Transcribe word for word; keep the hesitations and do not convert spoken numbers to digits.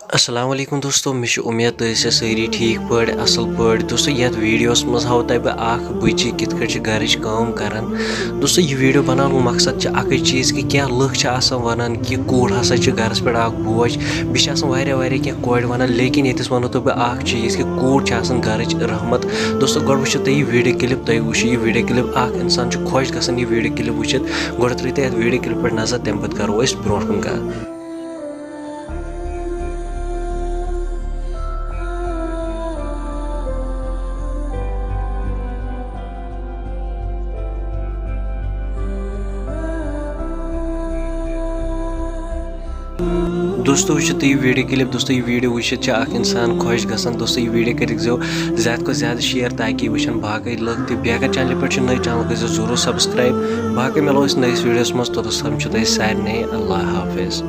السلام علیکم دوستو، مےٚ چھِ اُمید تُہۍ ٲسِو سٲری ٹھیٖک پٲٹھۍ، اَصٕل پٲٹھۍ۔ دوستو، یَتھ ویٖڈیوَس منٛز ہاوو تۄہہِ بہٕ اَکھ بٕچی کِتھ کٲٹھۍ چھِ گَرٕچ کٲم کَران۔ دوستو، یہِ ویٖڈیو بَناونُک مقصد چھُ اَکٕے چیٖز کہِ کینٛہہ لُکھ چھِ آسان وَنان کہِ کوٗر ہسا چھِ گَرَس پٮ۪ٹھ اَکھ بوج۔ بیٚیہِ چھِ آسان واریاہ واریاہ کینٛہہ کورِ وَنان، لیکِن ییٚتِس وَنو تۄہہِ بہٕ اَکھ چیٖز کہِ کوٗر چھِ آسان گَرٕچ رحمت۔ دوستو، گۄڈٕ وٕچھِو تُہۍ یہِ ویٖڈیو کِلِپ، تُہۍ وٕچھِو یہِ ویٖڈیو کِلِپ، اَکھ اِنسان چھُ خۄش گژھان یہِ ویٖڈیو کِلِپ وٕچھِتھ۔ گۄڈٕ ترٛٲیِو تُہۍ یَتھ ویٖڈیو کِلِپ پٮ۪ٹھ نظر، تَمہِ پَتہٕ کَرو أسۍ برونٛٹھ کُن کَتھ۔ دوستو، وٕچھِو تُہۍ یہِ ویٖڈیو کِلِپ۔ دوستو، یہِ ویٖڈیو وٕچھِتھ چھِ اَکھ اِنسان خۄش گژھان۔ دوستو، یہِ ویٖڈیو کٔرِزیو زیادٕ کھۄتہٕ زیادٕ شِیَر، تاکہِ یہِ وٕچھَن باقٕے لُکھ تہِ۔ بیٚیہِ اگر چینلہِ پٮ۪ٹھ چھِ نٔے، چینل کٔرۍزیو ضروٗر سبسکرایب۔ باقٕے مِلو أسۍ نٔیِس ویٖڈیوَس منٛز۔ توٚتَس تام چھُ تۄہہِ سارنٕے اللہ حافظ۔